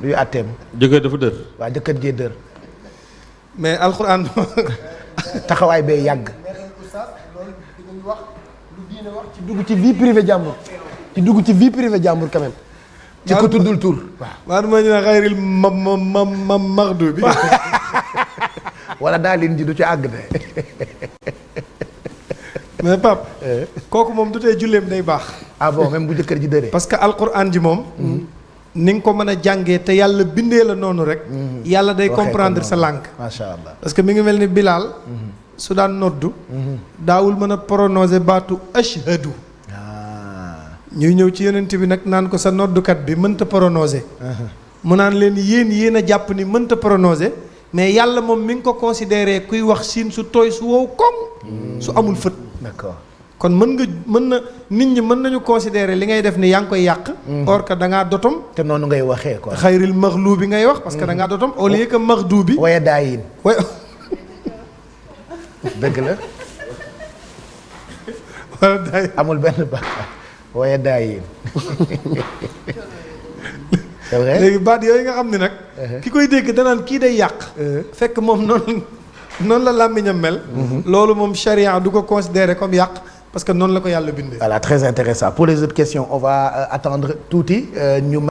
luy àtteem. jëkkër dafa dër. waa jëkkër jee dër. mais alxuraan. taxawaay bee yàgg. wax lu diine wax ci dugg ci vie privée jàmbur. ci dugg ci vie privée jàmbur quand même. ci ko tuddul tur. waaw maa ñu ne xayril maxdu bi. wala daalin ji du ci àgg de. mais Pape. kooku moom du tee julleem day baax. ah bon même bu jëkkër ji dëree. parce que alquran ji moom. ni nga ko mën a jàngee te yàlla bindee la noonu rek. yàlla day comprendre sa langue. macha allah parce que mi ngi mel ni Bilal. su daan noddu. daawul mën a prononcer baatu ashhadu. ñuy ñëw ci yonent bi nag naan ko sa noddukat bi mënta prononcer. mu naan leen yéen a jàpp ni mënta prononcer. mais yàlla moom mi ngi ko considéré kuy wax siin su tooy su wow koŋ. su amul fët. d'accord kon mën na nit ñi mën nañu considérer li ngay def ni yaa ngi koy yàq. or que da ngaa dotom. te noonu ngay waxee quoi. xayril maxlu bi ngay wax parce que da ngaa dotom au lieu que maxdu bi. waaye daayin. way dëgg la. wala daay amul benn baax waaye daayin. c'est vrai léegi baat yooyu nga xam ne nag. ki koy dégg danaan kii day yàq. fekk moom noonu la làmmiñam mel. loolu moom charia du ko considérer comme yàq parce que noonu la ko yàlla bindee. Voilà, très intéressant. Pour les autres questions on va attendre tuuti ñu.